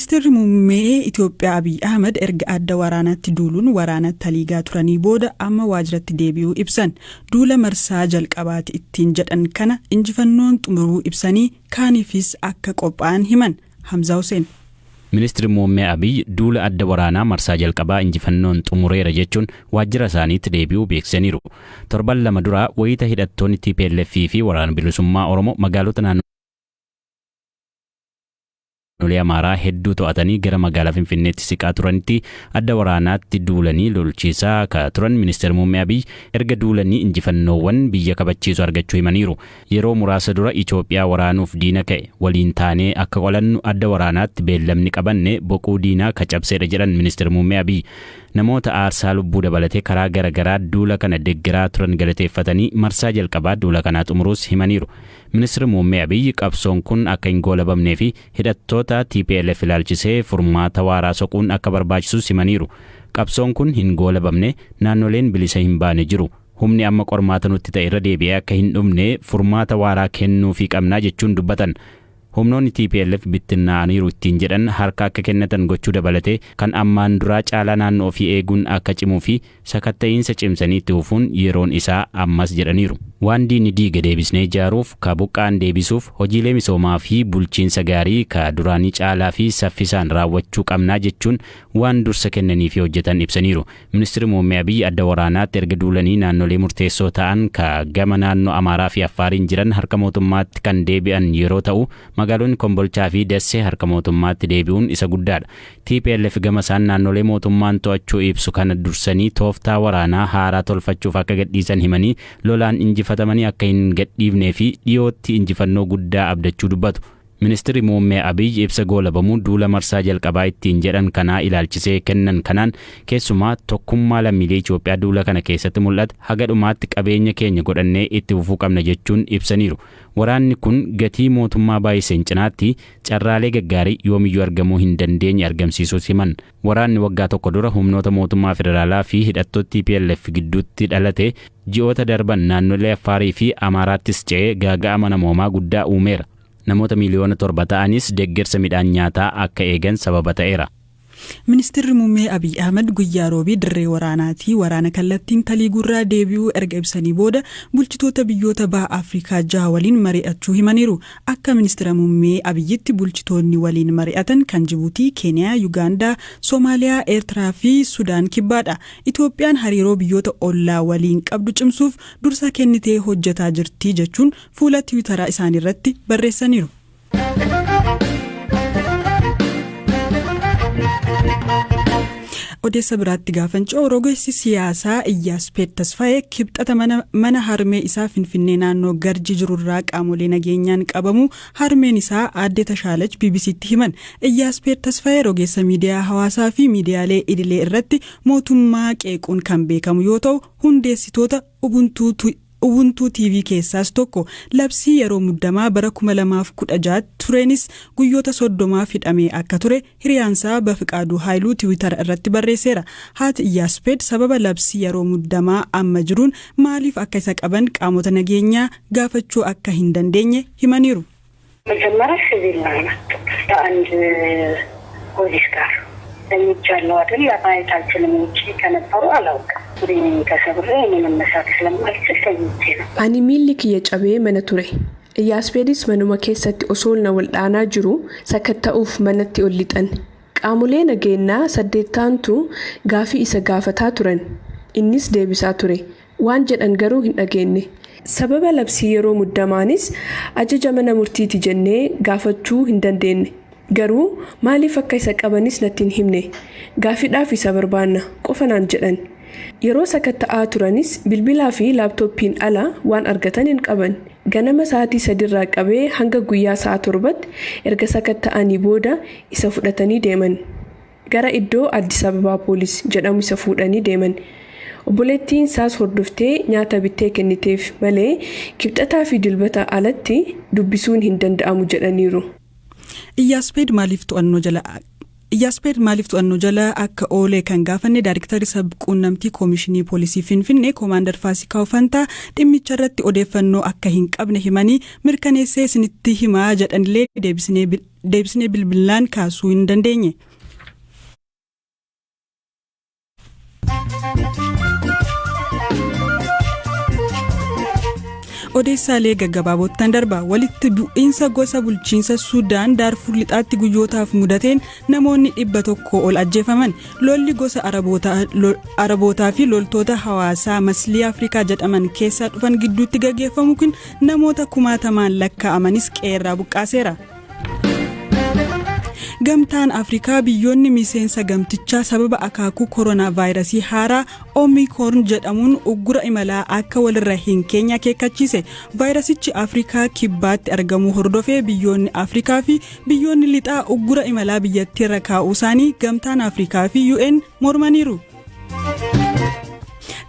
Ministeerri Muummee Itoophiyaa Abiy Ahmed erga adda waraanaatti duuluun waraana taliigaa turanii booda amma waajiratti deebi'uu ibsan. Duula marsaa jalqabaati ittiin jedhan kana injifannoon xumuruu ibsanii, kaaniifis akka qophaa'an himan. Hamzaa Hussein. Ministeerri Muummee Abiy duula adda waraanaa marsaa jalqabaa injifannoon xumureera jechuun waajjira isaaniitti deebi'uu beeksisaniiru. Torban 2 dura wayita hidhattoonni TPLF fi Waraana Bilisummaa Oromoo magaalota naannolee Amaaraa hedduu to'atanii gara magaalaa Finfinneetti siqaa turanitti adda waraanaatti duulanii lolchiisaa ka turan Ministeerri Muummee Abiy erga duulanii injifannoowwan biyya kabachiisu argachuu himaniiru. Yeroo muraasa dura Itoophiyaa waraanuuf diina ka'e waliin taanee akka qolannu adda waraanaatti beellamni qabanne boquu diinaa ka cabseedha jedhan Ministeerri Muummee Abiy. Namoota aarsaa lubbuu dabalatee karaa garagaraa duula kana deggeraa turan galateeffatanii, marsaa jalqabaa duula kanaa xumuruus himaniiru. Ministeerri Muummee Abiy qabsoon kun akka hin goolabamnee fi hidhattoota TPLF ilaalchisee furmaata waaraa soquun akka barbaachisus himaniiru. Qabsoon kun hin goolabamne, naannoleen bilisa hin baane jiru. Humni amma qormaata nutti ta'e irra deebi'ee akka hin dhufne furmaata waaraa kennuufii qabnaa jechuun dubbatan. Humnoonni TPLF bittinnaa'aniiru ittiin jedhan harka akka kennatan gochuu dabalatee, kan ammaan duraa caalaa naannoo ofii eeguun akka cimuu fi sakatta'iinsa cimsanii itti fufuun yeroon isaa ammas jedhaniiru. Waan diinni diige deebisnee ijaaruuf, ka buqqa'an deebisuuf, hojiilee misoomaa fi bulchiinsa gaarii ka duraanii caalaa fi saffisaan raawwachuu qabnaa jechuun waan dursa kennanii fi hojjetan ibsaniiru. Ministeerri Muummee Abiy adda waraanaatti erga duulanii naannolee murteessoo ta'an ka gama naannoo Amaaraa fi Affaariin jiran harka mootummaatti kan deebi'an yeroo ta'u, magaalonni Kombolchaa fi Dassee harka mootummaatti deebi'uun isa guddaadha. TPLF gama isaan naannolee mootummaan to'achuu ibsu kana dursanii tooftaa waraanaa haaraa tolfachuuf akka gadhiisan himanii, lolaan injifatamanii akka hin gadhiifnee fi dhiyootti injifannoo guddaa abdachuu dubbatu. Ministeerri Muummee Abiy ibsa goolabamuu duula marsaa jalqabaa ittiin jedhan kanaa ilaalchisee kennan kanaan, keessumaa tokkummaa lammiilee Itoophiyaa duula kana keessatti mul'ate haga dhumaatti qabeenya keenya godhannee itti fufuu qabna jechuun ibsaniiru. Waraanni kun gatii mootummaa baay'iseen cinaatti carraalee gaggaarii yoomiyyuu argamuu hin dandeenye argamsiisuus himan. Waraanni waggaa tokko dura humnoota mootummaa federaalaa fi hidhattoota TPLF gidduutti dhalate ji'oota darban naannolee Affaarii fi Amaaraattis ce'ee gaaga'ama namoomaa guddaa uumeera. Namoota miiliyoona 7 ta'anis deeggarsa midhaan nyaataa akka eegan sababa ta'eera. Ministeerri Muummee Abiy Ahmed guyyaa Roobii dirree waraanaatii waraana kallattiin taliiguurraa deebi'uu erga ibsanii booda bulchitoota biyyoota baha Afrikaa jaha waliin mari'achuu himaniiru. Akka Ministeera Muummee Abiyyitti bulchitoonni waliin mari'atan kan Jibuutii, Keeniyaa, Yugaandaa, Soomaaliyaa, Eertiraa fi Sudaan Kibbaadha. Itoophiyaan hariiroo biyyoota ollaa waliin qabdu cimsuuf dursa kennitee hojjetaa jirti jechuun fuula Tiwiitaraa isaanii irratti barreessaniiru. Odeessa biraatti gaafan ce'u, rogeessi siyaasaa Iyyaaspeed Tasfaayee Kibxata mana harmee isaa Finfinnee naannoo Garji jirurraa qaamolee nageenyaan qabamu harmeen isaa Aadde Tashaalach BBCtti himan. Iyyaaspeed Tasfaayee rogeessa miidiyaa hawaasaa fi miidiyaalee idilee irratti mootummaa qeequun kan beekamu yoo ta'u, hundeessitoota Ubuntuu TV keessaas tokko. Labsii yeroo muddamaa bara 2016 tureenis guyyoota 30f hidhamee akka ture hiriyaansaa Bafiqaaduu Haayiluu Tiwiitara irratti barreesseera. Haati Iyyaaspeed sababa labsii yeroo muddamaa amma jiruun maaliif akka isa qaban qaamota nageenyaa gaafachuu akka hin dandeenye himaniiru. መጀመሪያ ሲቪል ነው የመጡት ከአንድ ፖሊስ ጋር። ተኝቻለሁ አይደል፣ ማየት አልችልም። ውጭ ከነበሩ አላውቅም። እኔ ተሰብሬ እኔ መነሳት ስለማልችል ተኝቼ ነው። Ani miilli kiyya cabee mana ture. Iyyaaspeedis manuma keessatti osoo na waldhaanaa jiru sakatta'uuf manatti ol lixan. Qaamolee nageenyaa saddeettaantu gaafii isa gaafataa turan. Innis deebisaa ture. Waan jedhan garuu hin dhageenye. Sababa labsii yeroo muddamaanis ajaja mana murtiiti jennee gaafachuu hin dandeenye. Garuu maaliif akka isa qabanis natti hin himne. Gaafiidhaaf isa barbaanna qofa naan jedhan. Yeroo sakatta'aa turanis bilbilaa fi laaptooppiin ala waan argatan hin qaban. Ganama sa'aatii 3rraa qabee hanga guyyaa sa'a 7tti erga sakatta'anii booda isa fudhatanii deeman. Gara iddoo Addis Ababaa Poolis jedhamu isa fuudhanii deeman. Obboleettiin isaas hordoftee nyaata bittee kenniteef malee Kibxataa fi Dilbata alatti dubbisuun hin danda'amu jedhaniiru. Iyyaaspeed maaliif to'annoo jala Iyyaaspeed maaliif to'annoo jala akka oolee kan gaafanne Daayiriktarri Sabquunnamtii Koomishinii Poolisii Finfinnee, Koomaandar Faasikaa Fantaa, dhimmicha irratti odeeffannoo akka hin qabne himanii, mirkaneessee isinitti himaa jedhanillee deebisnee bilbilaan kaasuu hin dandeenye. Odeessaalee gaggabaabottan darba. Walitti bu'iinsa gosa bulchiinsa Sudaan Daarfur Lixaatti guyyootaaf mudateen namoonni 100 ol ajjeefaman. Lolli gosa Arabootaa fi loltoota hawaasaa Maslii Afrikaa jedhaman keessaa dhufan gidduutti gaggeeffamu kun namoota kumaatamaan lakkaa'amanis qeerraa buqqaaseera. Gamtaan Afrikaa biyyoonni miseensa gamtichaa sababa akaakuu koronaa vaayirasii haaraa Omikron jedhamuun uggura imalaa akka walirra hin keenya akeekkachiise. Vaayirasichi Afrikaa Kibbaatti argamuu hordofee biyyoonni Afrikaa fi biyyoonni lixaa uggura imalaa biyyattiirra kaa'uu isaanii Gamtaan Afrikaa fi UN mormaniiru.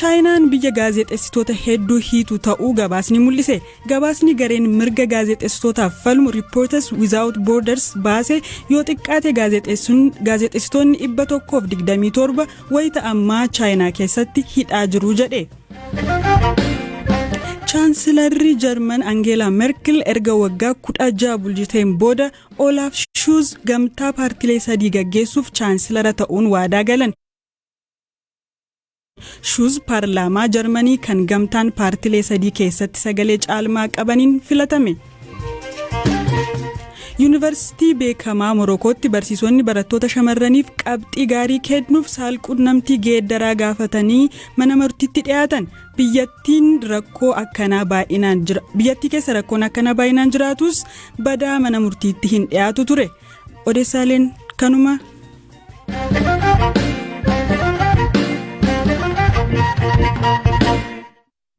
Chaayinaan biyya gaazexeessitoota hedduu hiitu ta'uu gabaasni mul'ise. Gabaasni gareen mirga gaazexeessitootaaf falmu Reporters Without Borders baase, yoo xiqqaate gaazexeessitoonni 127 wayita ammaa Chaayinaa keessatti hidhaa jiru jedhe. Chaansilarri Jarman Angeelaa Merkel erga waggaa 16 bulchiteen booda Olaaf Shuuz gamtaa paartilee sadii gaggeessuuf chaansilara ta'uun waadaa galan. Shuuz paarlaamaa Jarmanii kan gamtaan paartilee sadii keessatti sagalee caalmaa qabaniin filatame. Yuunivarsiitii beekamaa Morokootti barsiisonni barattoota shamarraniif qabxii gaarii kennuuf saalqunnamtii geeddaraa gaafatanii mana murtiitti dhiyaatan. Biyyattiin rakkoo akkanaa baay'inaan jira. Biyyattii keessa rakkoon akkanaa baay'inaan jiraatus badaa mana murtiitti hin dhiyaatu ture. Odeessaaleen kanuma.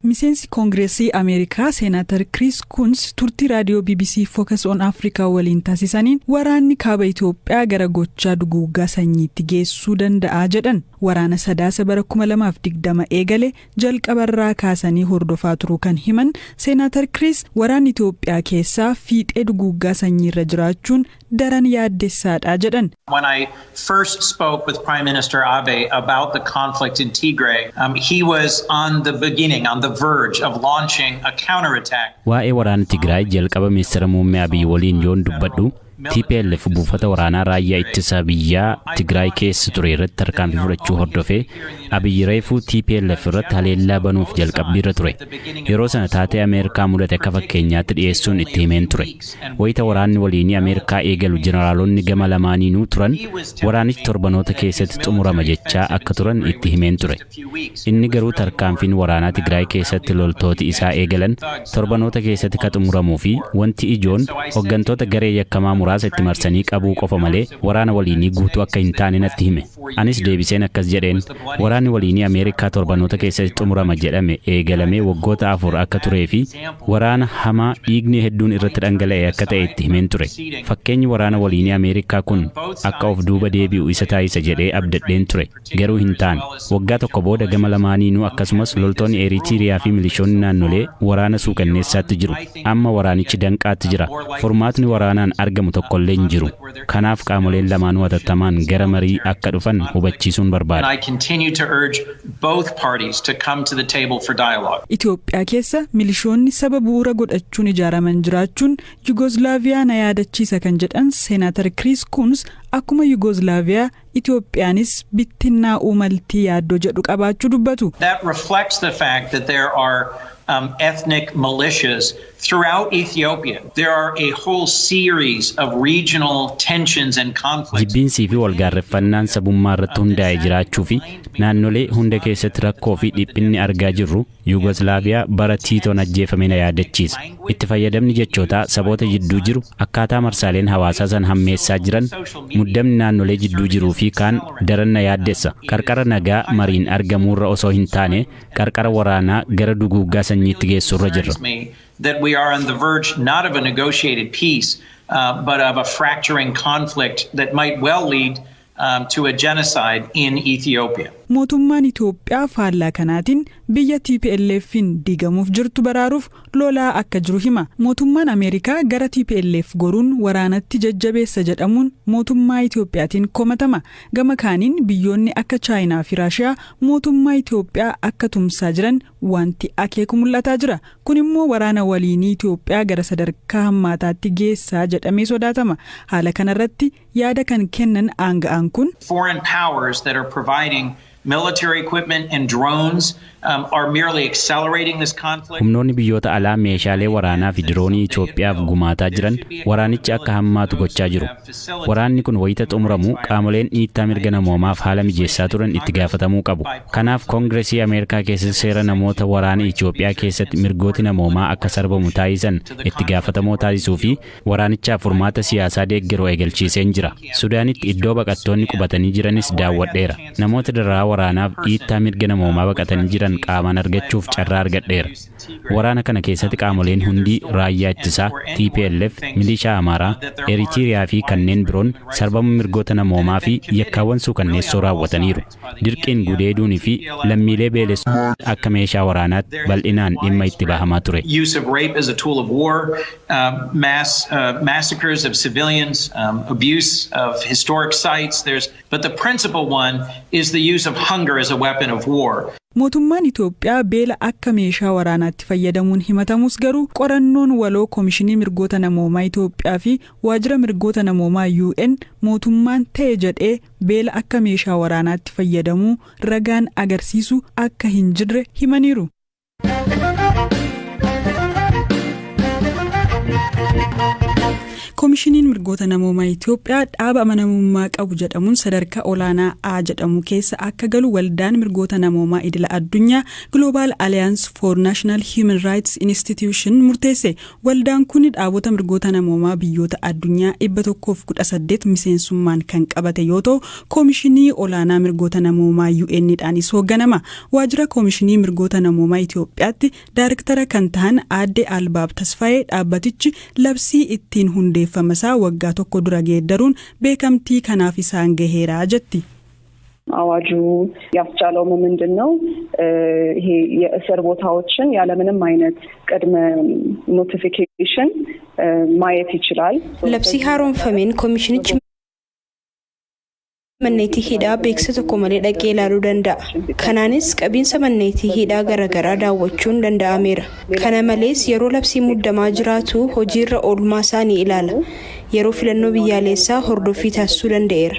Miseensi Koongireesii Ameerikaa Seenaatar Kiriis Kuns turtii raadiyoo BBC Focus on Africa waliin taasisaniin waraanni kaaba Itoophiyaa gara gochaa duguuggaa sanyiitti geessuu danda'a jedhan. Waraana Sadaasa bara 2020 eegale jalqabarraa kaasanii hordofaa turuu kan himan Seenaatar Kiriis, waraanni Itoophiyaa keessaa fiixee duguuggaa sanyiirra jiraachuun daran yaaddessaadha jedhan. When I first spoke with Prime Minister Abiy about the conflict in Tigray, he was on the beginning, on the verge of launching a counterattack. Waa'ee waraana Tigraay jalqaba ministeera muummee Abiy waliin yoon dubbadhu, TPLF buufata waraanaa raayyaa ittisa biyyaa Tigraay keessa ture irratti tarkaanfii fudhachuu hordofee Abiy reefuu TPLF irratti haleellaa banuuf jalqabbiirra ture. Yeroo sana taatee Ameerikaa mudate akka fakkeenyaatti dhiyeessuun itti himeen ture. Wayita waraanni waliinii Ameerikaa eegalu jeneraalonni gama lamaaniinuu turan waraanichi torbanoota keessatti xumurama jechaa akka turan itti himeen ture. Inni garuu tarkaanfiin waraanaa Tigraay keessatti loltooti isaa eegalan torbanoota keessatti ka xumuramuu fi wanti ijoon hooggantoota garee yakkamaa muraasa itti marsanii qabuu qofa malee waraana waliinii guutuu akka hin taane natti hime. Anis deebiseen akkas jedheen: waraanni waliinii Ameerikaa torbanoota keessatti xumurama jedhame eegalamee waggoota 4 akka turee fi waraana hamaa dhiigni hedduun irratti dhangala'e akka ta'e itti himeen ture. Fakkeenyi waraana waliinii Ameerikaa kun akka of duuba deebi'u isa taasisa jedhee abdadheen ture. Garuu hin taane. Waggaa tokko booda gama lamaaniinuu, akkasumas loltoonni Eritiriyaa fi milishoonni naannolee waraana suukanneessaatti jiru. Amma waraanichi danqaatti jira. Furmaatni waraanaan argamu tokkollee hin jiru. Kanaaf qaamoleen lamaanuu hatattamaan gara marii akka dhufan hubachiisuun barbaada. And I continue to urge both parties to come to the table for dialogue. Itoophiyaa keessa milishoonni saba bu'uura godhachuun ijaaraman jiraachuun Yugoslaaviyaa na yaadachiisa kan jedhan Seenaatar Kiriis Kuns, akkuma Yugoslaaviyaa Itoophiyaanis bittinnaa'uu maltii yaaddoo jedhu qabaachuu dubbatu. That reflects the fact that there are ethnic militias throughout Ethiopia. There are a whole series of regional tensions and conflicts. Jibbiinsii fi walgaarreffannaan sabummaa irratti hundaa'e jiraachuu fi naannolee hunda keessatti rakkoo fi dhiphinni argaa jirru Yugoslaaviyaa bara Tiitoon ajjeefame na yaadachiisa. Itti fayyadamni jechootaa saboota jidduu jiru, akkaataa marsaaleen hawaasaa san hammeessaa jiran, muddamni naannolee jidduu jiruu fi kaan daran na yaaddessa. Qarqara nagaa mariin argamuurra osoo hin taane qarqara waraanaa gara duguuggaa sanyiitti geessurra jirra. That we are on the verge not of a negotiated peace, but of a fracturing conflict that might well lead to a genocide in Ethiopia. Mootummaan Itoophiyaa faallaa kanaatiin biyya TPLF'n diigamuuf jirtu baraaruuf lolaa akka jiru hima. Mootummaan Ameerikaa gara TPLF goruun waraanatti jajjabeessa jedhamuun mootummaa Itoophiyaatiin komatama. Gama kaaniin biyyoonni akka Chaayinaa fi Raashiyaa mootummaa Itoophiyaa akka tumsaa jiran wanti akeeku mul'ataa jira. Kun immoo waraana waliinii Itoophiyaa gara sadarkaa hammaataatti geessaa jedhamee sodaatama. Haala kanarratti yaada kan kennan aanga'aan kun. Foreign powers that are providing military equipment and drones are merely accelerating this conflict. Humnoonni biyyoota alaa meeshaalee waraanaa fi diroonii Itoophiyaaf gumaataa jiran waraanichi akka hammaatu gochaa jiru. Waraanni kun wayita xumuramu qaamoleen dhiittaa mirga namoomaaf haala mijeessaa turan itti gaafatamuu qabu. Kanaaf Koongiresii Ameerikaa keessatti seera namoota waraana Itoophiyaa keessatti mirgooti namoomaa akka sarbamu taasisan itti gaafatamoo taasisuu fi waraanichaaf furmaata siyaasaa deeggaru eegalchiiseen jira. Sudaanitti iddoo baqattoonni qubatanii jiranis daawwadheera. Namoota dararaa waraanaaf dhiittaa mirga namoomaa baqatanii jiran qaamaan argachuuf carraa argadheera. Waraana kana keessatti qaamoleen hundi, raayyaa ittisaa, TPLF, milishaa Amaaraa, Eritiriyaa fi kanneen biroon sarbama mirgoota namoomaa fi yakkaawwan suukanneessoo raawwataniiru. Dirqiin gudeeduunii fi lammiilee beelessuu akka meeshaa waraanaatti bal'inaan dhimma itti bahamaa ture. Use of rape as a tool of war, mass massacres of civilians, abuse of historic sites. But the principal one is the use of hunger as a weapon of war. Mootummaan Itoophiyaa beela akka meeshaa waraanaatti fayyadamuun himatamus, garuu qorannoon waloo Koomishinii Mirgoota Namoomaa Itoophiyaa fi Waajjira Mirgoota Namoomaa UN mootummaan ta'e jedhee beela akka meeshaa waraanaatti fayyadamuu ragaan agarsiisu akka hin jirre himaniiru. Koomishiniin Mirgoota Namoomaa Itoophiyaa dhaaba amanamummaa qabu jedhamuun sadarkaa olaanaa A jedhamu keessa akka galu waldaan mirgoota namoomaa idila addunyaa Global Alliance for National Human Rights Institution murteesse. Waldaan kun dhaabota mirgoota namoomaa biyyoota addunyaa 118 miseensummaan kan qabate yoo ta'u, koomishinii olaanaa mirgoota namoomaa UN'dhaanis hoogganama. Waajjira Koomishinii Mirgoota Namoomaa Itoophiyaatti daariktara kan ta'an aadde Albaab Tasfaayee dhaabbatichi labsii ittiin hundeeffama isaa waggaa tokko dura geeddaruun beekamtii kanaaf isaan gaheera jetti. አዋጁ ያስቻለው ምንድን ነው? ይሄ የእስር ቦታዎችን ያለምንም አይነት ቅድመ ኖቲፊኬሽን ማየት ይችላል። Labsii haaromfameen koomishinichi manneetii hidhaa beeksisa tokko malee dhaqee ilaaluu danda'a. Kanaanis qabiinsa manneetii hidhaa garaagaraa daawwachuun danda'ameera. Kana malees yeroo labsii muddamaa jiraatu hojiirra oolmaa isaa ni ilaala. Yeroo filannoo biyyaalessaa hordoffii taasisuu danda'eera.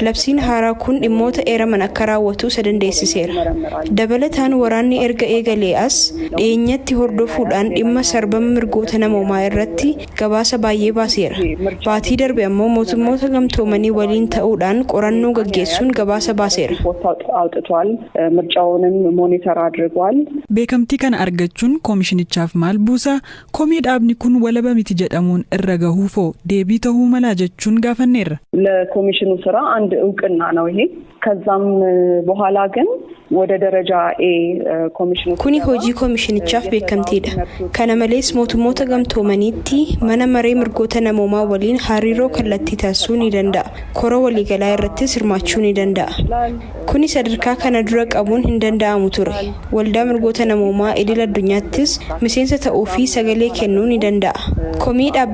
Labsiin haaraa kun dhimmoota eeraman akka raawwatu isa dandeessiseera. Dabalataan waraanni erga eegalee as dhiyeenyatti hordofuudhaan dhimma sarbama mirgoota namoomaa irratti gabaasa baay'ee baaseera. Baatii darbe ammoo mootummoota gamtoomanii waliin ta'uudhaan qorannoo gaggeessuun gabaasa baaseera. ሪፖርት አውጥቷል። ምርጫውንም ሞኒተር አድርጓል። Beekamtii kana argachuun koomishinichaaf maal buusa? Komii dhaabni kun walaba miti jedhamuun irra gahuufoo deebii ta'uu malaa jechuun gaafanneerra. ለኮሚሽኑ ስራ አንድ እውቅና ነው ይሄ። ከዛም በኋላ ግን ወደ ደረጃ ኤ ኮሚሽኑ Kuni hojii koomishinichaaf beekamtiidha. Kana malees mootummoota gamtoomaniitti mana maree mirgoota namoomaa waliin hariiroo kallattii taasisuu ni danda'a. Kora waliigalaa irrattis hirmaachuu ni danda'a. Kuni sadarkaa kana dura qabuun hin danda'amu ture. Waldaa mirgoota namoomaa idil addunyaattis miseensa ta'uu fi sagalee kennuu ni danda'a. Komii dhaabbata